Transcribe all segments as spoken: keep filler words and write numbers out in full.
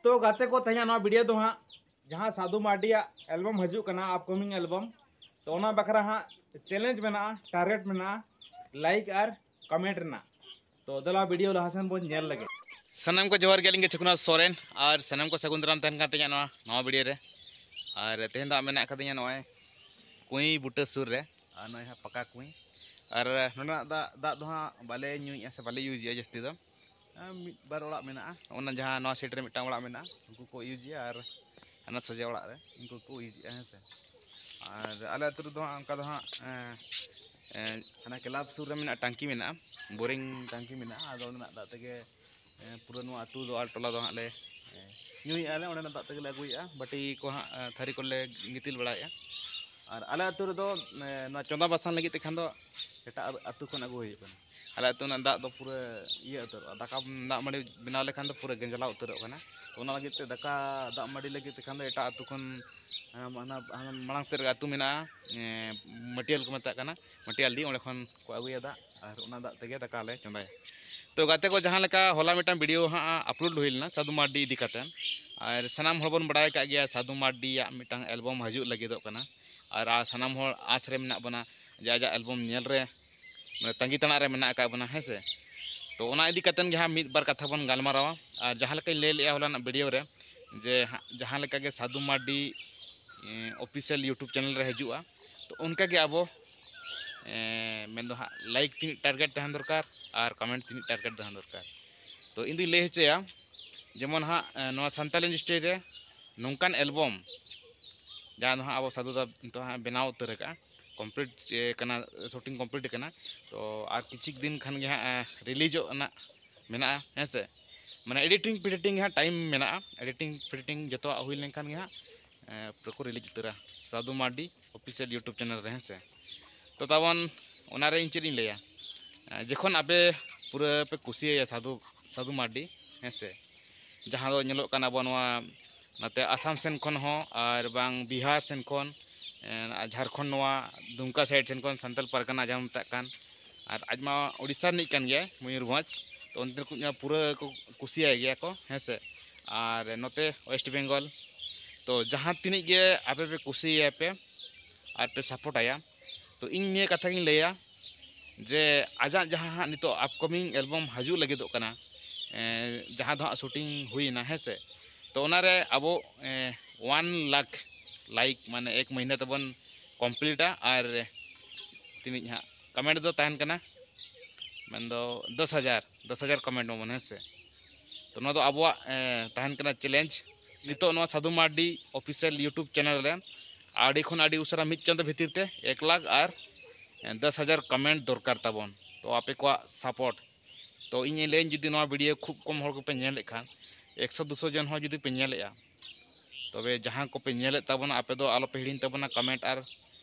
ᱛᱚ ᱜᱟᱛᱮ ᱠᱚ, ᱛᱮᱦᱮᱧᱟᱜ ᱱᱚᱣᱟ ᱵᱷᱤᱰᱤᱭᱳ ᱫᱚ ᱦᱟᱸᱜ ᱡᱟᱦᱟᱸ ᱥᱟᱫᱷᱩ ᱢᱟᱨᱰᱤᱭᱟᱜ ᱮᱞᱵᱟᱢ ᱦᱤᱡᱩᱜ ᱠᱟᱱᱟ, ᱟᱯᱠᱟᱢᱤᱝ ᱮᱞᱵᱟᱢ, ᱛᱚ ᱚᱱᱟ ᱵᱟᱠᱷᱨᱟ ᱦᱟᱸᱜ ᱪᱮᱞᱮᱧᱡᱽ ᱢᱮᱱᱟᱜᱼᱟ, ᱴᱟᱨᱜᱮᱴ ᱢᱮᱱᱟᱜᱼᱟ, ᱞᱟᱭᱤᱠ ᱟᱨ ᱠᱚᱢᱮᱱᱴ ᱨᱮᱱᱟᱜ᱾ ᱛᱚ ᱫᱮᱞᱟ ᱵᱷᱤᱰᱤᱭᱳ ᱞᱟᱦᱟ ᱥᱮᱱ ᱵᱚᱱ ᱧᱮᱞ ᱞᱮᱜᱮ᱾ ᱥᱟᱱᱟᱢ ᱠᱚ ᱡᱚᱦᱟᱨ ᱜᱮ, ᱟᱹᱞᱤᱧ ᱜᱮ ᱪᱷᱩᱠᱱᱟ ᱥᱚᱨᱮᱱ, ᱟᱨ ᱥᱟᱱᱟᱢ ᱠᱚ ᱥᱟᱹᱜᱩᱱ ᱫᱟᱨᱟᱢ ᱛᱟᱦᱮᱱ ᱠᱟᱱ ᱛᱤᱧᱟᱹ ᱱᱚᱣᱟ ᱱᱟᱣᱟ ᱵᱷᱤᱰᱤᱭᱳ ᱨᱮ᱾ ᱟᱨ ᱛᱮᱦᱮᱧ ᱫᱚ ᱦᱟᱸᱜ ᱢᱮᱱᱟᱜ ᱟᱠᱟᱫᱤᱧᱟ ᱱᱚᱜᱼᱚᱭ ᱠᱩᱸᱭ ᱵᱩᱴᱟᱹ ᱥᱩᱨ ᱨᱮ, ᱟᱨ ᱱᱚᱜᱼᱚᱭ ᱦᱟᱸᱜ ᱯᱟᱠᱟ ᱠᱩᱸᱭ᱾ ᱟᱨ ᱱᱚᱸᱰᱮᱱᱟᱜ ᱫᱟᱜ, ᱫᱟᱜ ᱫᱚ ᱦᱟᱸᱜ ᱵᱟᱞᱮ ᱧᱩᱭᱮᱫᱼᱟ ᱥᱮ ᱵᱟᱞᱮ ᱤᱭᱩᱡᱮᱫᱼᱟ ᱡᱟᱹᱥᱛᱤ ᱫᱚ᱾ ᱟᱨ ᱢᱤᱫ ᱵᱟᱨ ᱚᱲᱟᱜ ᱢᱮᱱᱟᱜᱼᱟ, ᱚᱱᱟ ᱡᱟᱦᱟᱸ ᱱᱚᱣᱟ ᱥᱟᱭᱤᱰ ᱨᱮ ᱢᱤᱫᱴᱟᱝ ᱚᱲᱟᱜ ᱢᱮᱱᱟᱜᱼᱟ, ᱩᱱᱠᱩ ᱠᱚ ᱤᱭᱩᱡᱮᱫᱼᱟ, ᱟᱨ ᱦᱟᱱᱟ ᱥᱚᱡᱷᱮ ᱚᱲᱟᱜ ᱨᱮ ᱩᱱᱠᱩ ᱠᱚ ᱤᱭᱩᱡᱮᱫᱼᱟ, ᱦᱮᱸ ᱥᱮ᱾ ᱟᱨ ᱟᱞᱮ ᱟᱹᱛᱩ ᱨᱮᱫᱚ ᱦᱟᱸᱜ ᱚᱱᱠᱟ ᱫᱚ ᱦᱟᱸᱜ, ᱮᱸ, ᱮᱸ, ᱦᱟᱱᱟ ᱠᱞᱟᱵᱽ ᱥᱩᱨ ᱨᱮ ᱢᱮᱱᱟᱜᱼᱟ, ᱴᱟᱝᱠᱤ ᱢᱮᱱᱟᱜᱼᱟ, ᱵᱳᱨᱤᱝ ᱴᱟᱝᱠᱤ ᱢᱮᱱᱟᱜᱼᱟ᱾ ᱟᱫᱚ ᱚᱸᱰᱮᱱᱟᱜ ᱫᱟᱜ ᱛᱮᱜᱮ, ᱮᱸ, ᱯᱩᱨᱟᱹ ᱱᱚᱣᱟ ᱟᱹᱛᱩ ᱫᱚ ᱟᱨ ᱴᱚᱞᱟ ᱫᱚ ᱦᱟᱸᱜ ᱞᱮ, ᱮᱸ, ᱧᱩᱭᱮᱫᱼᱟ ᱞᱮ, ᱚᱸᱰᱮᱱᱟᱜ ᱫᱟᱜ ᱛᱮᱜᱮ ᱞᱮ ᱟᱹᱜᱩᱭᱮᱫᱼᱟ᱾ ᱵᱟᱹᱴᱤ ᱠᱚ ᱦᱟᱸᱜ, ᱮᱸ, ᱛᱷᱟᱹᱨᱤ ᱠᱚᱞᱮ ᱜᱤᱛᱤᱞ ᱵᱟᱲᱟᱭᱮᱫᱼᱟ᱾ ᱟᱨ ᱟᱞᱮ ᱟᱹᱛᱩ ᱨᱮᱫᱚ, ᱮᱸ, ᱱᱚᱣᱟ ᱪᱚᱸᱫᱟ ᱵᱟᱥᱟᱝ ᱞᱟᱹᱜᱤᱫ ᱛᱮᱠᱷᱟᱱ ᱫᱚ ᱮᱴᱟᱜ ᱟᱹᱛᱩ ᱠᱷᱚᱱ ᱟᱹᱜᱩ ᱦᱩᱭᱩᱜ ᱠᱟᱱᱟ᱾ ᱟᱞᱮ ᱟᱹᱛᱩ ᱨᱮᱱᱟᱜ ᱫᱟᱜ ᱫᱚ ᱯᱩᱨᱟᱹ ᱤᱭᱟᱹ ᱩᱛᱟᱹᱨᱚᱜᱼᱟ, ᱫᱟᱠᱟ ᱫᱟᱜ ᱢᱟᱹᱰᱤ ᱵᱮᱱᱟᱣ ᱞᱮᱠᱷᱟᱱ ᱫᱚ ᱯᱩᱨᱟᱹ ᱜᱮᱸᱡᱟᱞᱟᱣ ᱩᱛᱟᱹᱨᱚᱜ ᱠᱟᱱᱟ᱾ ᱛᱚ ᱚᱱᱟ ᱞᱟᱹᱜᱤᱫ ᱛᱮ ᱫᱟᱠᱟ ᱫᱟᱜ ᱢᱟᱹᱰᱤ ᱞᱟᱹᱜᱤᱫ ᱛᱮᱠᱷᱟᱱ ᱫᱚ ᱮᱴᱟᱜ ᱟᱹᱛᱩ ᱠᱷᱚᱱ, ᱦᱟᱱᱟ, ᱦᱟᱱᱟ, ᱦᱟᱱᱟ ᱢᱟᱲᱟᱝ ᱥᱮᱫ ᱨᱮ ᱟᱹᱛᱩ ᱢᱮᱱᱟᱜᱼᱟ, ᱮᱸ, ᱢᱟᱹᱴᱤᱭᱟᱹᱞ ᱠᱚ ᱢᱮᱛᱟᱜ ᱠᱟᱱᱟ, ᱢᱟᱹᱴᱤᱭᱟᱹᱞ ᱰᱤ, ᱚᱸᱰᱮ ᱠᱷᱚᱱ ᱠᱚ ᱟᱹᱜᱩᱭᱟ ᱫᱟᱜ, ᱟᱨ ᱚᱱᱟ ᱫᱟᱜ ᱛᱮᱜᱮ ᱫᱟᱠᱟ ᱞᱮ ᱪᱚᱸᱫᱟᱭᱟ᱾ ᱛᱚ ᱜᱟᱛᱮ ᱠᱚ, ᱡᱟᱦᱟᱸ ᱞᱮᱠᱟ ᱦᱚᱞᱟ ᱢᱤᱫᱴᱟᱝ ᱵᱷᱤᱰᱤᱭᱳ ᱦᱟᱸᱜ ᱟᱯᱞᱳᱰ ᱦᱩᱭ ᱞᱮᱱᱟ ᱥᱟᱹᱫᱷᱩ ᱢᱟᱨᱰᱤ ᱤᱫᱤ ᱠᱟᱛᱮ, ᱟᱨ ᱥᱟᱱᱟᱢ ᱦᱚᱲ ᱵᱚᱱ ᱵᱟᱲᱟᱭ ᱟᱠᱟᱫ ᱜᱮᱭᱟ ᱥᱟᱹᱫᱷᱩ ᱢᱟᱨᱰᱤᱭᱟᱜ ᱢᱤᱫᱴᱟᱝ ᱮᱞᱵᱚᱢ ᱦᱤᱡᱩᱜ ᱞᱟᱹᱜᱤᱫᱚᱜ ᱠᱟᱱᱟ, ᱟᱨ ᱟᱨ ᱥᱟᱱᱟᱢ ᱦᱚᱲ ᱟᱸᱥ ᱨᱮ ᱢᱮᱱᱟᱜ ᱵᱚᱱᱟ ᱡᱮ ᱟᱡᱟᱜ ᱮᱞᱵᱚᱢ ᱧᱮᱞ ᱨᱮ, ᱢᱟᱱᱮ, ᱛᱟᱺᱜᱤ ᱛᱟᱲᱟᱜ ᱨᱮ ᱢᱮᱱᱟᱜ ᱟᱠᱟᱫ ᱵᱚᱱᱟ, ᱦᱮᱸ ᱥᱮ᱾ ᱛᱚ ᱚᱱᱟ ᱤᱫᱤ ᱠᱟᱛᱮᱱ ᱜᱮ ᱦᱟᱸᱜ ᱢᱤᱫ ᱵᱟᱨ ᱠᱟᱛᱷᱟ ᱵᱚᱱ ᱜᱟᱞᱢᱟᱨᱟᱣᱟ᱾ ᱟᱨ ᱡᱟᱦᱟᱸ ᱞᱮᱠᱟᱧ ᱞᱟᱹᱭ ᱞᱮᱜᱼᱟ ᱦᱚᱞᱟᱱᱟᱜ ᱵᱷᱤᱰᱤᱭᱳ ᱨᱮ, ᱡᱮ ᱦᱟᱸᱜ ᱡᱟᱦᱟᱸ ᱞᱮᱠᱟ ᱜᱮ ᱥᱟᱹᱫᱷᱩ ᱢᱟᱨᱰᱤ, ᱮᱸ, ᱚᱯᱷᱤᱥᱤᱭᱟᱞ ᱭᱩᱴᱩᱵᱽ ᱪᱮᱱᱮᱞ ᱨᱮ ᱦᱤᱡᱩᱜᱼᱟ, ᱛᱚ ᱚᱱᱠᱟ ᱜᱮ ᱟᱵᱚ, ᱮᱸ, ᱢᱮᱱᱫᱚ ᱦᱟᱸᱜ ᱞᱟᱭᱤᱠ ᱛᱤᱱᱟᱹᱜ ᱴᱟᱨᱜᱮᱴ ᱛᱟᱦᱮᱱ ᱫᱚᱨᱠᱟᱨ ᱟᱨ ᱠᱚᱢᱮᱱᱴ ᱛᱤᱱᱟᱹᱜ ᱴᱟᱨᱜᱮᱴ ᱛᱟᱦᱮᱱ ᱫᱚᱨᱠᱟᱨ᱾ ᱛᱚ ᱤᱧ ᱫᱩᱧ ᱞᱟᱹᱭ ᱦᱚᱪᱚᱭᱟ, ᱡᱮᱢᱚᱱ ᱦᱟᱸᱜ, ᱮᱸ, ᱱᱚᱣᱟ ᱥᱟᱱᱛᱟᱞᱤ ᱤᱱᱰᱟᱥᱴᱨᱤ ᱨᱮ ᱱᱚᱝᱠᱟᱱ ᱮᱞᱵᱚᱢ, ᱡᱟᱦᱟᱸ ᱫᱚ ᱦᱟᱸᱜ ᱟᱵᱚ ᱥᱟᱹᱫᱷᱩ ᱫᱟ ᱱᱤᱛᱚᱜ ᱦᱟᱸᱜ ᱵᱮᱱᱟᱣ ᱩᱛᱟᱹᱨ ᱟᱠᱟᱫᱼᱟ, ᱠᱚᱢᱯᱞᱤᱴ ᱠᱟᱱᱟ, ᱥᱩᱴᱤᱝ ᱠᱚᱢᱯᱞᱤᱴ ᱟᱠᱟᱱᱟ᱾ ᱛᱚ ᱟᱨ ᱠᱤᱪᱷᱩ ᱫᱤᱱ ᱠᱷᱟᱱ ᱜᱮ ᱦᱟᱸᱜ, ᱮᱸ, ᱨᱤᱞᱤᱡᱚᱜ ᱨᱮᱱᱟᱜ ᱢᱮᱱᱟᱜᱼᱟ, ᱦᱮᱸ ᱥᱮ᱾ ᱢᱟᱱᱮ ᱮᱰᱤᱴᱤᱝ ᱯᱷᱮᱰᱤᱴᱤᱝ ᱦᱟᱸᱜ ᱴᱟᱭᱤᱢ ᱢᱮᱱᱟᱜᱼᱟ, ᱮᱰᱤᱴᱤᱝ ᱯᱷᱮᱰᱤᱴᱤᱝ ᱡᱚᱛᱚᱣᱟᱜ ᱦᱩᱭ ᱞᱮᱱᱠᱷᱟᱱ ᱜᱮ ᱦᱟᱸᱜ, ᱮᱸ, ᱯᱩᱨᱟᱹ ᱠᱚ ᱨᱤᱞᱤᱡᱽ ᱩᱛᱟᱹᱨᱟ Sadhu Mardi official YouTube channel ᱨᱮ, ᱦᱮᱸ ᱥᱮ᱾ ᱛᱚ ᱛᱟᱵᱚᱱ ᱚᱱᱟᱨᱮ ᱤᱧ ᱪᱮᱫ ᱤᱧ ᱞᱟᱹᱭᱟ, ᱮᱸ, ᱡᱚᱠᱷᱚᱱ ᱟᱯᱮ ᱯᱩᱨᱟᱹ ᱯᱮ ᱠᱩᱥᱤᱭᱟᱭᱟ ᱥᱟᱹᱫᱷᱩ, ᱥᱟᱹᱫᱷᱩ ᱢᱟᱨᱰᱤ, ᱦᱮᱸ ᱥᱮ, ᱡᱟᱦᱟᱸ ᱫᱚ ᱧᱮᱞᱚᱜ ᱠᱟᱱᱟ ᱟᱵᱚ ᱱᱚᱣᱟ ᱱᱚᱛᱮ ᱟᱥᱟᱢ ᱥᱮᱱ ᱠᱷᱚᱱ ᱦᱚᱸ ᱟᱨ ᱵᱟᱝ ᱵᱤᱦᱟᱨ ᱥᱮᱱ ᱠᱷᱚᱱ, ᱮᱸ, ᱟᱨ ᱡᱷᱟᱲᱠᱷᱚᱸᱰ ᱱᱚᱣᱟ ᱫᱩᱢᱠᱟ ᱥᱟᱭᱤᱰ ᱥᱮᱱ ᱠᱷᱚᱱ ᱥᱟᱱᱛᱟᱞ ᱯᱟᱨᱜᱟᱱᱟ ᱡᱟᱦᱟᱸ ᱢᱮᱛᱟᱜ ᱠᱟᱱ, ᱟᱨ ᱟᱡ ᱢᱟ ᱳᱰᱤᱥᱟ ᱨᱤᱱᱤᱡ ᱠᱟᱱ ᱜᱮᱭᱟᱭ, ᱢᱚᱭᱩᱨᱵᱷᱚᱸᱡᱽ᱾ ᱛᱚ ᱚᱱᱛᱮ ᱠᱚ ᱯᱩᱨᱟᱹ ᱠᱚ ᱠᱩᱥᱤᱭᱟᱭ ᱜᱮᱭᱟ ᱠᱚ, ᱦᱮᱸ ᱥᱮ᱾ ᱟᱨ ᱱᱚᱛᱮ ᱳᱭᱮᱥᱴ ᱵᱮᱝᱜᱚᱞ᱾ ᱛᱚ ᱡᱟᱦᱟᱸ ᱛᱤᱱᱟᱹᱜ ᱜᱮ ᱟᱯᱮ ᱯᱮ ᱠᱩᱥᱤᱭᱟᱭᱟ ᱯᱮ ᱟᱨ ᱯᱮ ᱥᱟᱯᱳᱨᱴ ᱟᱭᱟ, ᱛᱚ ᱤᱧ ᱱᱤᱭᱟᱹ ᱠᱟᱛᱷᱟ ᱜᱤᱧ ᱞᱟᱹᱭᱟ ᱡᱮ ᱟᱡᱟᱜ ᱡᱟᱦᱟᱸ ᱦᱟᱸᱜ ᱱᱤᱛᱚᱜ ᱟᱯᱠᱚᱢᱤᱝ ᱮᱞᱵᱟᱢ ᱦᱤᱡᱩᱜ ᱞᱟᱹᱜᱤᱫᱚᱜ ᱠᱟᱱᱟ, ᱮᱸ, ᱡᱟᱦᱟᱸ ᱫᱚ ᱦᱟᱸᱜ ᱥᱩᱴᱤᱝ ᱦᱩᱭᱱᱟ, ᱦᱮᱸ ᱥᱮ, ᱛᱚ ᱚᱱᱟᱨᱮ ᱟᱵᱚ, ᱮᱸ, ᱚᱣᱟᱱ ᱞᱟᱠᱷ ᱞᱟᱭᱤᱠ, ᱢᱟᱱᱮ ᱮᱠ ᱢᱟᱹᱦᱱᱟᱹ ᱛᱮᱵᱚᱱ ᱠᱚᱢᱯᱞᱤᱴᱟ᱾ ᱟᱨ ᱛᱤᱱᱟᱹᱜ ᱦᱟᱸᱜ ᱠᱚᱢᱮᱱᱴ ᱫᱚ ᱛᱟᱦᱮᱱ ᱠᱟᱱᱟ, ᱢᱮᱱᱫᱚ ᱫᱚᱥ ᱦᱟᱡᱟᱨ, ᱫᱚᱥ ᱦᱟᱡᱟᱨ ᱠᱚᱢᱮᱱᱴ ᱢᱟᱵᱚᱱ, ᱦᱮᱸ ᱥᱮ᱾ ᱛᱚ ᱱᱚᱣᱟ ᱫᱚ ᱟᱵᱚᱣᱟᱜ, ᱮᱸ, ᱛᱟᱦᱮᱱ ᱠᱟᱱᱟ ᱪᱮᱞᱮᱧᱡᱽ᱾ ᱱᱤᱛᱚᱜ ᱱᱚᱣᱟ Sadhu Mardi official YouTube channel ᱨᱮ ᱟᱹᱰᱤ ᱠᱷᱚᱱ ᱟᱹᱰᱤ ᱩᱥᱟᱹᱨᱟ ᱢᱤᱫ ᱪᱟᱸᱫᱚ ᱵᱷᱤᱛᱤᱨ ᱛᱮ ᱮᱠ ᱞᱟᱠᱷ ᱟᱨ, ᱮᱸ, ᱫᱚᱥ ᱦᱟᱡᱟᱨ ᱠᱚᱢᱮᱱᱴ ᱫᱚᱨᱠᱟᱨ ᱛᱟᱵᱚᱱ᱾ ᱛᱚ ᱟᱯᱮ ᱠᱚᱣᱟᱜ ᱥᱟᱯᱳᱨᱴ, ᱛᱚ ᱤᱧ ᱞᱟᱹᱭᱟᱹᱧ, ᱡᱩᱫᱤ ᱱᱚᱣᱟ ᱵᱷᱤᱰᱤᱭᱳ ᱠᱷᱩᱵ ᱠᱚᱢ ᱦᱚᱲ ᱠᱚᱯᱮ ᱧᱮᱞᱮᱫ ᱠᱷᱟᱱ, ᱮᱠᱥᱚ ᱫᱩᱥᱚ ᱡᱚᱱ ᱦᱚᱸ ᱡᱩᱫᱤ ᱯᱮ ᱧᱮᱞᱮᱫᱼᱟ, ᱛᱚᱵᱮ ᱡᱟᱦᱟᱸ ᱠᱚᱯᱮ ᱧᱮᱞᱮᱫ ᱛᱟᱵᱚᱱᱟ, ᱟᱯᱮ ᱫᱚ ᱟᱞᱚᱯᱮ ᱦᱤᱲᱤᱧ ᱛᱟᱵᱚᱱᱟ ᱠᱚᱢᱮᱱᱴ ᱟᱨ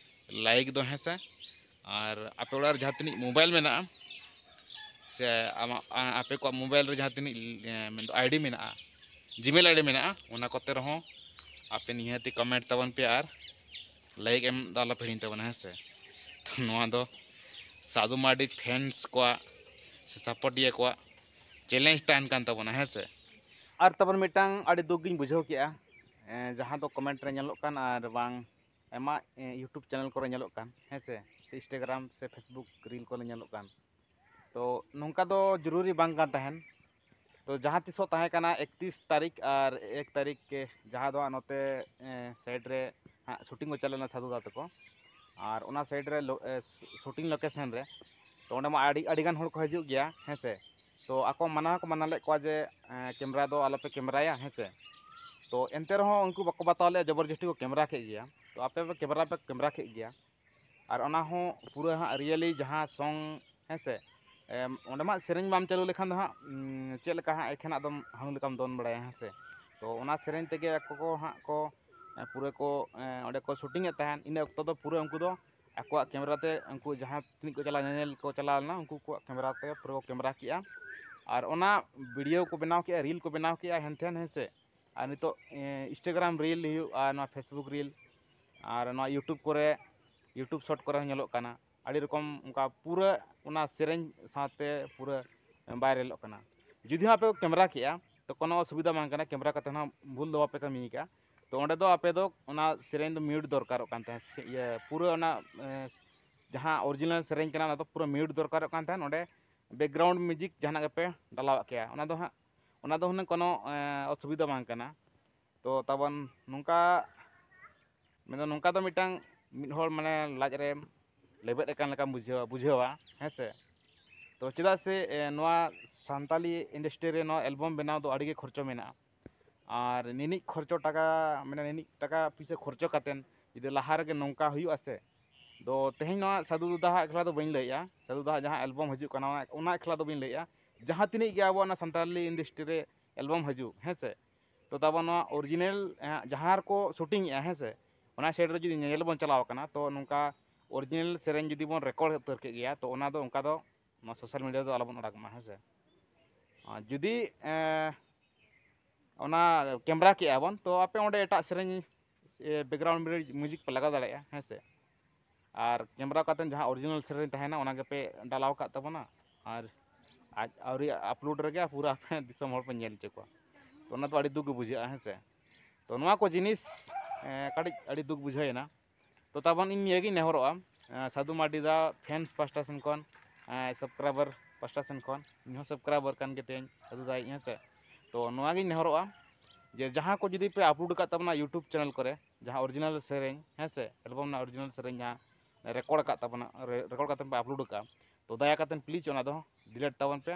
ᱞᱟᱭᱤᱠ ᱫᱚ, ᱦᱮᱸ ᱥᱮ᱾ ᱟᱨ ᱟᱯᱮ ᱚᱲᱟᱜ ᱨᱮ ᱡᱟᱦᱟᱸ ᱛᱤᱱᱟᱹᱜ ᱢᱳᱵᱟᱭᱤᱞ ᱢᱮᱱᱟᱜᱼᱟ, ᱥᱮ ᱟᱢᱟᱜ, ᱟ-, ᱟᱯᱮ ᱠᱚᱣᱟᱜ ᱢᱳᱵᱟᱭᱤᱞ ᱨᱮ ᱡᱟᱦᱟᱸ ᱛᱤᱱᱟᱹᱜ, ᱮ, ᱢᱮᱱᱫᱚ ᱟᱭᱰᱤ ᱢᱮᱱᱟᱜᱼᱟ, ᱡᱤᱢᱮᱞ ᱟᱭᱰᱤ ᱢᱮᱱᱟᱜᱼᱟ, ᱚᱱᱟ ᱠᱚᱛᱮ ᱨᱮᱦᱚᱸ ᱟᱯᱮ ᱱᱤᱦᱟᱹᱛᱤ ᱠᱚᱢᱮᱱᱴ ᱛᱟᱵᱚᱱ ᱯᱮ ᱟᱨ ᱞᱟᱭᱤᱠ ᱮᱢ ᱫᱚ ᱟᱞᱚᱯᱮ ᱦᱤᱲᱤᱧ ᱛᱟᱵᱚᱱᱟ, ᱦᱮᱸ ᱥᱮ᱾ ᱛᱚ ᱱᱚᱣᱟ ᱫᱚ ᱥᱟᱹᱫᱷᱩ ᱢᱟᱨᱰᱤ ᱯᱷᱮᱱᱥ ᱠᱚᱣᱟᱜ ᱥᱮ ᱥᱟᱯᱳᱨᱴᱤᱭᱟᱹ ᱠᱚᱣᱟᱜ ᱪᱮᱞᱮᱧᱡᱽ ᱛᱟᱦᱮᱱ ᱠᱟᱱ ᱛᱟᱵᱚᱱᱟ, ᱦᱮᱸ ᱥᱮ᱾ ᱟᱨ ᱛᱟᱵᱚᱱ ᱢᱤᱫᱴᱟᱝ ᱟᱹᱰᱤ ᱫᱩᱠ ᱜᱤᱧ ᱵᱩᱡᱷᱟᱹᱣ ᱠᱮᱜᱼᱟ, ᱮᱸ, ᱡᱟᱦᱟᱸ ᱫᱚ ᱠᱚᱢᱮᱱᱴ ᱨᱮ ᱧᱮᱞᱚᱜ ᱠᱟᱱ ᱟᱨ ᱵᱟᱝ ᱟᱭᱢᱟ, ᱮᱸ, YouTube ᱪᱮᱱᱮᱞ ᱠᱚᱨᱮ ᱧᱮᱞᱚᱜ ᱠᱟᱱ, ᱦᱮᱸ ᱥᱮ, ᱥᱮ Instagram ᱥᱮ Facebook ᱨᱤᱞ ᱠᱚᱨᱮ ᱧᱮᱞᱚᱜ ᱠᱟᱱ᱾ ᱛᱚ ᱱᱚᱝᱠᱟ ᱫᱚ ᱡᱚᱨᱩᱨᱤ ᱵᱟᱝ ᱠᱟᱱ ᱛᱟᱦᱮᱱ᱾ ᱛᱚ ᱡᱟᱦᱟᱸ ᱛᱤᱥᱚᱜ ᱛᱟᱦᱮᱸ ᱠᱟᱱᱟ ᱮᱠᱛᱤᱥ ᱛᱟᱹᱨᱤᱠᱷ ᱟᱨ ᱮᱠ ᱛᱟᱹᱨᱤᱠᱷ ᱠᱮ, ᱡᱟᱦᱟᱸ ᱫᱚ ᱦᱟᱸᱜ ᱱᱚᱛᱮ, ᱮᱸ, ᱥᱟᱭᱤᱰ ᱨᱮ ᱦᱟᱸᱜ ᱥᱩᱴᱤᱝ ᱠᱚ ᱪᱟᱞᱟᱣ ᱞᱮᱱᱟ ᱥᱟᱹᱫᱷᱩ ᱫᱟ ᱛᱟᱠᱚ, ᱟᱨ ᱚᱱᱟ ᱥᱟᱭᱤᱰ ᱨᱮ ᱞᱳ-, ᱮ, ᱥᱩᱴᱤᱝ ᱞᱳᱠᱮᱥᱚᱱ ᱨᱮ, ᱛᱚ ᱚᱸᱰᱮ ᱢᱟ ᱟᱹᱰᱤ, ᱟᱹᱰᱤ ᱜᱟᱱ ᱦᱚᱲ ᱠᱚ ᱦᱤᱡᱩᱜ ᱜᱮᱭᱟ, ᱦᱮᱸ ᱥᱮ᱾ ᱛᱚ ᱟᱠᱚ ᱢᱟᱱᱟ ᱦᱚᱸᱠᱚ ᱢᱟᱱᱟ ᱞᱮᱫ ᱠᱚᱣᱟ ᱡᱮ, ᱮᱸ, ᱠᱮᱢᱮᱨᱟ ᱫᱚ ᱟᱞᱚᱯᱮ ᱠᱮᱢᱮᱨᱟᱭᱟ, ᱦᱮᱸ ᱥᱮ᱾ ᱛᱚ ᱮᱱᱛᱮ ᱨᱮᱦᱚᱸ ᱩᱱᱠᱩ ᱵᱟᱠᱚ ᱵᱟᱛᱟᱣ ᱞᱮᱫᱼᱟ, ᱡᱚᱵᱚᱨᱡᱚᱥᱴᱤ ᱠᱚ ᱠᱮᱢᱮᱨᱟ ᱠᱮᱫ ᱜᱮᱭᱟ᱾ ᱛᱚ ᱟᱯᱮ ᱯᱮ ᱠᱮᱢᱮᱨᱟ ᱯᱮ ᱠᱮᱢᱮᱨᱟ ᱠᱮᱫ ᱜᱮᱭᱟ, ᱟᱨ ᱚᱱᱟ ᱦᱚᱸ ᱯᱩᱨᱟᱹ ᱦᱟᱸᱜ ᱨᱤᱭᱮᱞᱤ ᱡᱟᱦᱟᱸ ᱥᱚᱝ, ᱦᱮᱸ ᱥᱮ, ᱮᱢ, ᱚᱸᱰᱮ ᱢᱟ ᱥᱮᱨᱮᱧ ᱵᱟᱢ ᱪᱟᱹᱞᱩ ᱞᱮᱠᱷᱟᱱ ᱫᱚ ᱦᱟᱸᱜ, ᱩᱢ, ᱪᱮᱫ ᱞᱮᱠᱟ ᱦᱟᱸᱜ ᱮᱠᱷᱮᱱᱟᱜ ᱫᱚᱢ ᱦᱟᱹᱬᱩ ᱞᱮᱠᱟᱢ ᱫᱚᱱ ᱵᱟᱲᱟᱭᱟ, ᱦᱮᱸ ᱥᱮ᱾ ᱛᱚ ᱚᱱᱟ ᱥᱮᱨᱮᱧ ᱛᱮᱜᱮ ᱟᱠᱚ ᱠᱚ ᱦᱟᱸᱜ ᱠᱚ, ᱮ, ᱯᱩᱨᱟᱹ ᱠᱚ, ᱮ, ᱚᱸᱰᱮ ᱠᱚ ᱥᱩᱴᱤᱝ ᱮᱫ ᱛᱟᱦᱮᱸᱫ᱾ ᱤᱱᱟᱹ ᱚᱠᱛᱚ ᱫᱚ ᱯᱩᱨᱟᱹ ᱩᱱᱠᱩ ᱫᱚ ᱟᱠᱚᱣᱟᱜ ᱠᱮᱢᱮᱨᱟ ᱛᱮ, ᱩᱱᱠᱩ ᱡᱟᱦᱟᱸ ᱛᱤᱱᱟᱹᱜ ᱠᱚ ᱪᱟᱞᱟᱣ, ᱧᱮᱧᱮᱞ ᱠᱚ ᱪᱟᱞᱟᱣ ᱞᱮᱱᱟ, ᱩᱱᱠᱩ ᱠᱚᱣᱟᱜ ᱠᱮᱢᱮᱨᱟ ᱛᱮ ᱯᱩᱨᱟᱹ ᱠᱚ ᱠᱮᱢᱮᱨᱟ ᱠᱮᱜᱼᱟ᱾ ᱟᱨ ᱚᱱᱟ ᱵᱷᱤᱰᱤᱭᱳ ᱠᱚ ᱵᱮᱱᱟᱣ ᱠᱮᱜᱼᱟ, ᱨᱤᱞ ᱠᱚ ᱵᱮᱱᱟᱣ ᱠᱮᱜᱼᱟ, ᱦᱮᱱ ᱛᱷᱮᱱ, ᱦᱮᱸ ᱥᱮ᱾ ᱟᱨ ᱱᱤᱛᱚᱜ, ᱮ, Instagram ᱨᱤᱞ ᱦᱩᱭᱩᱜᱼᱟ, ᱱᱚᱣᱟ Facebook ᱨᱤᱞ, ᱟᱨ ᱱᱚᱣᱟ YouTube ᱠᱚᱨᱮ, YouTube ᱥᱚᱨᱴ ᱠᱚᱨᱮ ᱦᱚᱸ ᱧᱮᱞᱚᱜ ᱠᱟᱱᱟ᱾ ᱟᱹᱰᱤ ᱨᱚᱠᱚᱢ ᱚᱱᱠᱟ ᱯᱩᱨᱟᱹ ᱚᱱᱟ ᱥᱮᱨᱮᱧ ᱥᱟᱶᱛᱮ ᱯᱩᱨᱟᱹ ᱵᱷᱟᱭᱨᱟᱞᱚᱜ ᱠᱟᱱᱟ᱾ ᱡᱩᱫᱤ ᱦᱚᱸ ᱟᱯᱮ ᱠᱚ ᱠᱮᱢᱮᱨᱟ ᱠᱮᱜᱼᱟ, ᱛᱚ ᱠᱳᱱᱳ ᱚᱥᱩᱵᱤᱫᱷᱟ ᱵᱟᱝ ᱠᱟᱱᱟ, ᱠᱮᱢᱮᱨᱟ ᱠᱟᱛᱮ ᱦᱚᱸ ᱵᱷᱩᱞ ᱫᱚ ᱵᱟᱯᱮ ᱠᱟᱹᱢᱤ ᱠᱟᱜᱼᱟ᱾ ᱛᱚ ᱚᱸᱰᱮ ᱫᱚ ᱟᱯᱮ ᱫᱚ ᱚᱱᱟ ᱥᱮᱨᱮᱧ ᱫᱚ ᱢᱤᱭᱩᱴ ᱫᱚᱨᱠᱟᱨᱚᱜ ᱠᱟᱱ ᱛᱟᱦᱮᱸᱫ, ᱥᱮ ᱤᱭᱟᱹ ᱯᱩᱨᱟᱹ ᱚᱱᱟ ᱮ, ᱡᱟᱦᱟᱸ ᱚᱨᱤᱡᱤᱱᱟᱞ ᱥᱮᱨᱮᱧ ᱠᱟᱱᱟ ᱚᱱᱟ ᱫᱚ ᱯᱩᱨᱟᱹ ᱢᱤᱭᱩᱴ ᱫᱚᱨᱠᱟᱨᱚᱜ ᱠᱟᱱ ᱛᱟᱦᱮᱸᱫ᱾ ᱚᱸᱰᱮ ᱵᱮᱠᱜᱨᱟᱣᱩᱱᱰ ᱢᱤᱣᱡᱤᱠ ᱡᱟᱦᱟᱱᱟᱜ ᱜᱮᱯᱮ ᱰᱟᱞᱟᱣᱟᱜ ᱠᱮᱭᱟ, ᱚᱱᱟ ᱫᱚ ᱦᱟᱸᱜ ᱚᱱᱟ ᱫᱚ ᱦᱩᱱᱟᱹᱝ ᱠᱳᱱᱳ ᱮ, ᱚᱥᱩᱵᱤᱫᱷᱟ ᱵᱟᱝ ᱠᱟᱱᱟ᱾ ᱛᱚ ᱛᱟᱵᱚᱱ ᱱᱚᱝᱠᱟ ᱢᱮᱱᱫᱚ ᱱᱚᱝᱠᱟ ᱫᱚ ᱢᱤᱫᱴᱟᱝ ᱢᱤᱫ ᱦᱚᱲ ᱢᱟᱱᱮ ᱞᱟᱡ ᱨᱮ ᱞᱮᱵᱮᱫ ᱟᱠᱟᱱ ᱞᱮᱠᱟᱢ ᱵᱩᱡᱷᱟᱹᱣᱟ, ᱵᱩᱡᱷᱟᱹᱣᱟ, ᱦᱮᱸ ᱥᱮ? ᱛᱚ ᱪᱮᱫᱟᱜ ᱥᱮ ᱮ, ᱱᱚᱣᱟ ᱥᱟᱱᱛᱟᱞᱤ ᱤᱱᱰᱟᱥᱴᱨᱤ ᱨᱮ ᱱᱚᱣᱟ ᱮᱞᱵᱚᱢ ᱵᱮᱱᱟᱣ ᱫᱚ ᱟᱹᱰᱤ ᱜᱮ ᱠᱷᱚᱨᱪᱚ ᱢᱮᱱᱟᱜᱼᱟ᱾ ᱟᱨ ᱱᱤᱱᱤᱡ ᱠᱷᱚᱨᱪᱚ ᱴᱟᱠᱟ, ᱢᱟᱱᱮ ᱱᱤᱱᱤᱡ ᱴᱟᱠᱟ ᱯᱩᱭᱥᱟᱹ ᱠᱷᱚᱨᱪᱚ ᱠᱟᱛᱮᱫ ᱡᱩᱫᱤ ᱞᱟᱦᱟ ᱨᱮᱜᱮ ᱱᱚᱝᱠᱟ ᱦᱩᱭᱩᱜᱼᱟ ᱥᱮ, ᱫᱚ ᱛᱮᱦᱮᱧ ᱱᱚᱣᱟ ᱥᱟᱹᱫᱷᱩ ᱫᱟᱫᱟᱣᱟᱜ ᱮᱠᱞᱟ ᱫᱚ ᱵᱟᱹᱧ ᱞᱟᱹᱭᱮᱜᱼᱟ, ᱥᱟᱹᱫᱷᱩ ᱫᱟᱫᱟᱣᱟᱜ ᱡᱟᱦᱟᱸ ᱮᱞᱵᱚᱢ ᱦᱤᱡᱩᱜ ᱠᱟᱱᱟ ᱚᱱᱟ, ᱚᱱᱟ ᱮᱠᱞᱟ ᱫᱚ ᱵᱟᱹᱧ ᱞᱟᱹᱭᱮᱜᱼᱟ, ᱡᱟᱦᱟᱸ ᱛᱤᱱᱟᱹᱜ ᱜᱮ ᱟᱵᱚ ᱚᱱᱟ ᱥᱟᱱᱛᱟᱞᱤ ᱤᱱᱰᱟᱥᱴᱨᱤ ᱨᱮ ᱮᱞᱵᱚᱢ ᱦᱤᱡᱩᱜ, ᱦᱮᱸ ᱥᱮ? ᱛᱚ ᱛᱟᱵᱚ ᱱᱚᱣᱟ ᱚᱨᱤᱡᱤᱱᱟᱞ ᱡᱟᱦᱟᱸ ᱨᱮᱠᱚ ᱥᱩᱴᱤᱝ ᱮᱜᱼᱟ, ᱦᱮᱸ ᱥᱮ, ᱚᱱᱟ ᱥᱮᱴ ᱨᱮ ᱡᱩᱫᱤ ᱧᱮᱧᱮᱞ ᱵᱚᱱ ᱪᱟᱞᱟᱣ ᱠᱟᱱᱟ, ᱛᱚ ᱱᱚᱝᱠᱟ ᱚᱨᱤᱡᱤᱱᱟᱞ ᱥᱮᱨᱮᱧ ᱡᱩᱫᱤ ᱵᱚᱱ ᱨᱮᱠᱚᱨᱰ ᱩᱛᱟᱹᱨ ᱠᱮᱫ ᱜᱮᱭᱟ, ᱛᱚ ᱚᱱᱟ ᱫᱚ ᱚᱱᱠᱟ ᱫᱚ ᱱᱚᱣᱟ ᱥᱳᱥᱟᱞ ᱢᱤᱰᱤᱭᱟ ᱨᱮᱫᱚ ᱟᱞᱚᱵᱚᱱ ᱟᱲᱟᱜᱽ ᱢᱟ, ᱦᱮᱸ ᱥᱮ? ᱟᱨ ᱡᱩᱫᱤ ᱮᱸ, ᱚᱱᱟ ᱠᱮᱢᱮᱨᱟ ᱠᱮᱜᱼᱟ ᱵᱚᱱ, ᱛᱚ ᱟᱯᱮ ᱚᱸᱰᱮ ᱮᱴᱟᱜ ᱥᱮᱨᱮᱧ ᱵᱮᱠᱜᱨᱟᱣᱩᱱᱰ ᱢᱤᱣᱡᱤᱠ ᱯᱮ ᱞᱟᱜᱟᱣ ᱫᱟᱲᱮᱭᱟᱜᱼᱟ, ᱦᱮᱸ ᱥᱮ? ᱟᱨ ᱠᱮᱢᱮᱨᱟ ᱠᱟᱛᱮ ᱡᱟᱦᱟᱸ ᱚᱨᱤᱡᱤᱱᱟᱞ ᱥᱮᱨᱮᱧ ᱛᱟᱦᱮᱱᱟ ᱚᱱᱟ ᱜᱮᱯᱮ ᱰᱟᱞᱟᱣ ᱠᱟᱜ ᱛᱟᱵᱚᱱᱟ, ᱟᱨ ᱟᱡ ᱟᱹᱣᱨᱤ ᱟᱯᱞᱳᱰ ᱨᱮᱜᱮ ᱯᱩᱨᱟᱹ ᱟᱯᱮ ᱫᱤᱥᱚᱢ ᱦᱚᱲ ᱯᱮ ᱧᱮᱞ ᱦᱚᱪᱚ ᱠᱚᱣᱟ᱾ ᱛᱚ ᱚᱱᱟ ᱫᱚ ᱟᱹᱰᱤ ᱫᱩᱠ ᱜᱮ ᱵᱩᱡᱷᱟᱹᱜᱼᱟ, ᱦᱮᱸ ᱥᱮ? ᱛᱚ ᱱᱚᱣᱟ ᱠᱚ ᱡᱤᱱᱤᱥ ᱮᱸ, ᱠᱟᱹᱴᱤᱡ ᱟᱹᱰᱤ ᱫᱩᱠ ᱵᱩᱡᱷᱟᱹᱣ ᱮᱱᱟ᱾ ᱛᱚ ᱛᱟᱵᱚᱱ ᱤᱧ ᱱᱤᱭᱟᱹ ᱜᱤᱧ ᱱᱮᱦᱚᱨᱚᱜᱼᱟ, ᱮᱸ, ᱥᱟᱹᱫᱷᱩ ᱢᱟᱨᱰᱤ ᱫᱟ ᱯᱷᱮᱱᱥ ᱯᱟᱥᱴᱟ ᱥᱮᱱ ᱠᱷᱚᱱ, ᱮᱸ, ᱥᱟᱵᱥᱠᱨᱟᱭᱵᱟᱨ ᱯᱟᱥᱴᱟ ᱥᱮᱱ ᱠᱷᱚᱱ, ᱤᱧ ᱦᱚᱸ ᱥᱟᱵᱥᱠᱨᱟᱭᱵᱟᱨ ᱠᱟᱱ ᱜᱮ ᱛᱤᱧ ᱥᱟᱹᱫᱷᱩ ᱫᱟ ᱤᱧ, ᱦᱮᱸ ᱥᱮ? ᱛᱚ ᱱᱚᱣᱟ ᱜᱤᱧ ᱱᱮᱦᱚᱨᱚᱜᱼᱟ ᱡᱮ ᱡᱟᱦᱟᱸ ᱠᱚ ᱡᱩᱫᱤ ᱯᱮ ᱟᱯᱞᱳᱰ ᱟᱠᱟᱫ ᱛᱟᱵᱚᱱᱟ YouTube ᱪᱮᱱᱮᱞ ᱠᱚᱨᱮ, ᱡᱟᱦᱟᱸ ᱚᱨᱤᱡᱤᱱᱟᱞ ᱥᱮᱨᱮᱧ, ᱦᱮᱸ ᱥᱮ, ᱮᱞᱵᱚᱢ ᱨᱮᱱᱟᱜ ᱚᱨᱤᱡᱤᱱᱟᱞ ᱥᱮᱨᱮᱧ ᱡᱟᱦᱟᱸ ᱨᱮᱠᱚᱨᱰ ᱟᱠᱟᱫ ᱛᱟᱵᱚᱱᱟ, ᱨᱮ-, ᱨᱮᱠᱚᱨᱰ ᱠᱟᱛᱮ ᱯᱮ ᱟᱯᱞᱳᱰ ᱟᱠᱟᱫᱼᱟ, ᱛᱚ ᱫᱟᱭᱟ ᱠᱟᱛᱮ ᱯᱞᱤᱡᱽ ᱚᱱᱟ ᱫᱚ ᱰᱤᱞᱤᱴ ᱛᱟᱵᱚᱱ ᱯᱮ,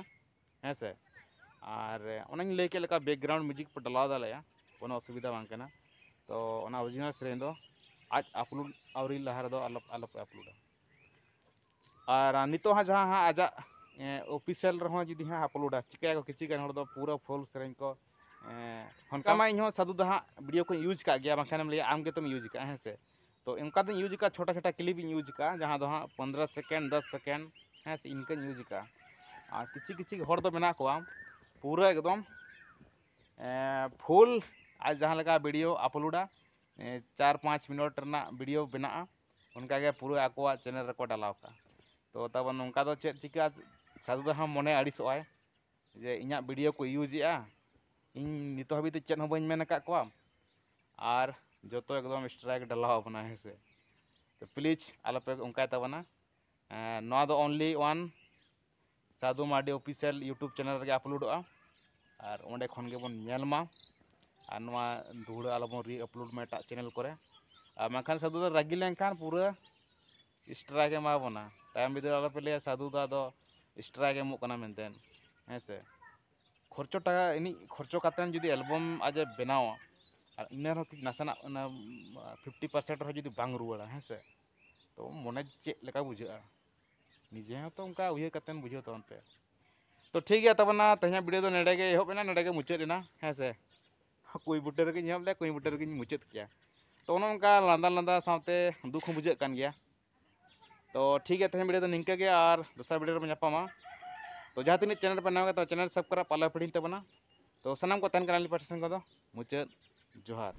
ᱦᱮᱸ ᱥᱮ? ᱟᱨ ᱚᱱᱟᱧ ᱞᱟᱹᱭ ᱠᱮᱫ ᱞᱮᱠᱟ ᱵᱮᱠᱜᱨᱟᱣᱩᱱᱰ ᱢᱤᱣᱡᱤᱠ ᱯᱮ ᱰᱟᱞᱟᱣ ᱫᱟᱲᱮᱭᱟᱜᱼᱟ, ᱠᱳᱱᱳ ᱚᱥᱩᱵᱤᱫᱷᱟ ᱵᱟᱝ ᱠᱟᱱᱟ᱾ ᱛᱚ ᱚᱱᱟ ᱚᱨᱤᱡᱤᱱᱟᱞ ᱥᱮᱨᱮᱧ ᱫᱚ ᱟᱡ ᱟᱯᱞᱳᱰ ᱟᱹᱣᱨᱤ ᱞᱟᱦᱟ ᱨᱮᱫᱚ ᱟᱞᱚ, ᱟᱞᱚᱯᱮ ᱟᱯᱞᱳᱰᱟ᱾ ᱟᱨ ᱱᱤᱛᱚᱜ ᱦᱟᱸᱜ ᱡᱟᱦᱟᱸ ᱦᱟᱸᱜ ᱟᱡᱟᱜ ᱚᱯᱷᱤᱥᱤᱭᱟᱞ ᱨᱮᱦᱚᱸ ᱡᱩᱫᱤ ᱦᱟᱸᱜ ᱟᱯᱞᱳᱰᱟ, ᱪᱤᱠᱟᱹᱭᱟᱠᱚ ᱠᱤᱪᱷᱩ ᱜᱟᱱ ᱦᱚᱲ ᱫᱚ ᱯᱩᱨᱟᱹ ᱯᱷᱩᱞ ᱥᱮᱨᱮᱧ ᱠᱚ ᱮᱸ, ᱚᱱᱠᱟ ᱢᱟ ᱤᱧ ᱦᱚᱸ ᱥᱟᱹᱫᱷᱩ ᱫᱟ ᱦᱟᱸᱜ ᱵᱷᱤᱰᱤᱭᱳ ᱠᱚᱧ ᱤᱭᱩᱡᱽ ᱠᱟᱜ ᱜᱮᱭᱟ, ᱵᱟᱝᱠᱷᱟᱱᱮᱢ ᱞᱟᱹᱭᱟ ᱟᱢ ᱜᱮᱛᱚᱢ ᱤᱭᱩᱡᱽ ᱠᱟᱜᱼᱟ, ᱦᱮᱸ ᱥᱮ? ᱛᱚ ᱚᱱᱠᱟ ᱫᱚᱧ ᱤᱭᱩᱡᱽ ᱠᱟᱜᱼᱟ, ᱪᱷᱳᱴᱟ ᱪᱷᱳᱴᱟ ᱠᱞᱤᱯ ᱤᱧ ᱤᱭᱩᱡᱽ ᱠᱟᱜᱼᱟ, ᱡᱟᱦᱟᱸ ᱫᱚ ᱦᱟᱸᱜ ᱯᱚᱱᱫᱽᱨᱚ ᱥᱮᱠᱮᱱᱰ, ᱫᱚᱥ ᱥᱮᱠᱮᱱᱰ, ᱦᱮᱸ ᱥᱮ, ᱤᱱᱠᱟᱹᱧ ᱤᱭᱩᱡᱽ ᱠᱟᱜᱼᱟ᱾ ᱟᱨ ᱠᱤᱪᱷᱩ ᱠᱤᱪᱷᱩ ᱦᱚᱲ ᱫᱚ ᱢᱮᱱᱟᱜ ᱠᱚᱣᱟ ᱯᱩᱨᱟᱹ ᱮᱠᱫᱚᱢ ᱮᱸ, ᱯᱷᱩᱞ ᱟᱡ ᱡᱟᱦᱟᱸ ᱞᱮᱠᱟ ᱵᱷᱤᱰᱤᱭᱳ ᱟᱯᱞᱳᱰᱟ, ᱮᱸ, ᱪᱟᱨ ᱯᱟᱸᱪ ᱢᱤᱱᱤᱴ ᱨᱮᱱᱟᱜ ᱵᱷᱤᱰᱤᱭᱳ ᱵᱮᱱᱟᱜᱼᱟ, ᱚᱱᱠᱟᱜᱮ ᱯᱩᱨᱟᱹ ᱟᱠᱚᱣᱟᱜ ᱪᱮᱱᱮᱞ ᱨᱮᱠᱚ ᱰᱟᱞᱟᱣ ᱠᱟᱜᱼᱟ᱾ ᱛᱚ ᱛᱟᱵᱚᱱ ᱱᱚᱝᱠᱟ ᱫᱚ ᱪᱮᱫ ᱪᱤᱠᱟᱹᱜᱼᱟ? ᱥᱟᱹᱫᱷᱩ ᱫᱟ ᱦᱚᱸ ᱢᱚᱱᱮ ᱟᱹᱲᱤᱥᱚᱜᱼᱟᱭ ᱡᱮ ᱤᱧᱟᱹᱜ ᱵᱷᱤᱰᱤᱭᱳ ᱠᱚ ᱤᱭᱩᱡᱽ ᱮᱜᱼᱟ, ᱤᱧ ᱱᱤᱛᱚᱜ ᱦᱟᱹᱵᱤᱡ ᱛᱮ ᱪᱮᱫ ᱦᱚᱸ ᱵᱟᱹᱧ ᱢᱮᱱ ᱟᱠᱟᱫ ᱠᱚᱣᱟ, ᱟᱨ ᱡᱚᱛᱚ ᱮᱠᱫᱚᱢ strike ᱰᱟᱞᱟᱣ ᱟᱵᱚᱱᱟ, ᱦᱮᱸ ᱥᱮ᱾ ᱛᱚ please ᱟᱞᱚᱯᱮ ᱚᱱᱠᱟᱭ ᱛᱟᱵᱚᱱᱟ᱾ ᱮᱸ, ᱱᱚᱣᱟ ᱫᱚ only one Sadhu Mardi official YouTube channel ᱨᱮᱜᱮ ᱟᱯᱞᱳᱰᱚᱜᱼᱟ, ᱟᱨ ᱚᱸᱰᱮ ᱠᱷᱚᱱ ᱜᱮᱵᱚᱱ ᱧᱮᱞ ᱢᱟ᱾ ᱟᱨ ᱱᱚᱣᱟ ᱫᱩᱦᱲᱟᱹ ᱟᱞᱚᱵᱚᱱ ᱨᱤ ᱟᱯᱞᱳᱰ ᱢᱟ ᱮᱴᱟᱜ ᱪᱮᱱᱮᱞ ᱠᱚᱨᱮ᱾ ᱟᱨ ᱵᱟᱝᱠᱷᱟᱱ ᱥᱟᱹᱫᱷᱩ ᱫᱚ ᱨᱟᱹᱜᱤ ᱞᱮᱱᱠᱷᱟᱱ ᱯᱩᱨᱟᱹ strike ᱮ ᱮᱢᱟ ᱵᱚᱱᱟ᱾ ᱛᱟᱭᱚᱢ ᱵᱤᱫᱟᱹᱞ ᱟᱞᱚᱯᱮ ᱞᱟᱹᱭᱟ ᱥᱟᱹᱫᱷᱩ ᱫᱚ ᱟᱫᱚ strike ᱮ ᱮᱢᱚᱜ ᱠᱟᱱᱟ ᱢᱮᱱᱛᱮ, ᱦᱮᱸ ᱥᱮ᱾ ᱠᱷᱚᱨᱪᱚ ᱴᱟᱠᱟ ᱤᱱᱤᱡ ᱠᱷᱚᱨᱪᱚ ᱠᱟᱛᱮᱫ ᱡᱩᱫᱤ ᱮᱞᱵᱟᱢ ᱟᱡ ᱮ ᱵᱮᱱᱟᱣᱟ, ᱟᱨ ᱤᱱᱟᱹ ᱨᱮᱦᱚᱸ ᱠᱤ ᱱᱟᱥᱮᱱᱟᱜ ᱚᱱᱟ ᱯᱷᱤᱯᱴᱤ ᱯᱟᱨᱥᱮᱱᱴ ᱨᱮᱦᱚᱸ ᱡᱩᱫᱤ ᱵᱟᱝ ᱨᱩᱣᱟᱹᱲᱟ, ᱦᱮᱸ ᱥᱮ, ᱛᱚ ᱢᱚᱱᱮ ᱪᱮᱫ ᱞᱮᱠᱟ ᱵᱩᱡᱷᱟᱹᱜᱼᱟ? ᱱᱤᱡᱮ ᱦᱚᱸᱛᱚ ᱚᱱᱠᱟ ᱩᱭᱦᱟᱹᱨ ᱠᱟᱛᱮᱫ ᱵᱩᱡᱷᱟᱹᱣ ᱛᱟᱵᱚᱱ ᱯᱮ᱾ ᱛᱚ ᱴᱷᱤᱠ ᱜᱮᱭᱟ, ᱛᱟᱵᱚᱱᱟ ᱛᱮᱦᱮᱧᱟᱜ ᱵᱷᱤᱰᱤᱭᱳ ᱫᱚ ᱱᱚᱰᱮ ᱜᱮ ᱮᱦᱚᱵ ᱮᱱᱟ, ᱱᱚᱰᱮ ᱜᱮ ᱢᱩᱪᱟᱹᱫ ᱮᱱᱟ, ᱦᱮᱸ ᱥᱮ᱾ ᱠᱩᱸᱭ ᱵᱩᱴᱟᱹ ᱨᱮᱜᱮᱧ ᱮᱦᱚᱵ ᱞᱮᱫᱟ, ᱠᱩᱸᱭ ᱵᱩᱴᱟᱹ ᱨᱮᱜᱮᱧ ᱢᱩᱪᱟᱹᱫ ᱠᱮᱭᱟ᱾ ᱛᱚ ᱚᱱᱮ ᱚᱱᱠᱟ ᱞᱟᱸᱫᱟ ᱞᱟᱸᱫᱟ ᱥᱟᱶᱛᱮ ᱫᱩᱠ ᱦᱚᱸ ᱵᱩᱡᱷᱟᱹᱜ ᱠᱟᱱ ᱜᱮᱭᱟ᱾ ᱛᱚ ᱴᱷᱤᱠ ᱜᱮᱭᱟ, ᱛᱮᱦᱮᱧ ᱵᱷᱤᱰᱤᱭᱳ ᱫᱚ ᱱᱤᱝᱠᱟᱹ ᱜᱮ, ᱟᱨ ᱫᱚᱥᱟᱨ ᱵᱷᱤᱰᱤᱭᱳ ᱨᱮᱵᱚᱱ ᱧᱟᱯᱟᱢᱟ᱾ ᱛᱚ ᱡᱟᱦᱟᱸ ᱛᱤᱱᱟᱹᱜ ᱪᱮᱱᱮᱞ ᱯᱮ ᱱᱟᱣᱟ ᱜᱮᱭᱟ, ᱛᱚ ᱪᱮᱱᱮᱞ ᱥᱟᱵᱥᱠᱨᱟᱭᱤᱵ ᱟᱞᱚ ᱯᱮ ᱦᱤᱲᱤᱧ ᱛᱟᱵᱚᱱᱟ᱾ ᱛᱚ ᱥᱟᱱᱟᱢ ᱠᱚ ᱛᱟᱦᱮᱱ ᱠᱟᱱᱟ ᱟᱹᱞᱤᱧ ᱯᱟᱦᱴᱟ ᱥᱮᱱ ᱠᱷᱚᱱ ᱫᱚ ᱢᱩᱪᱟᱹᱫ ᱡᱚᱦᱟᱨ᱾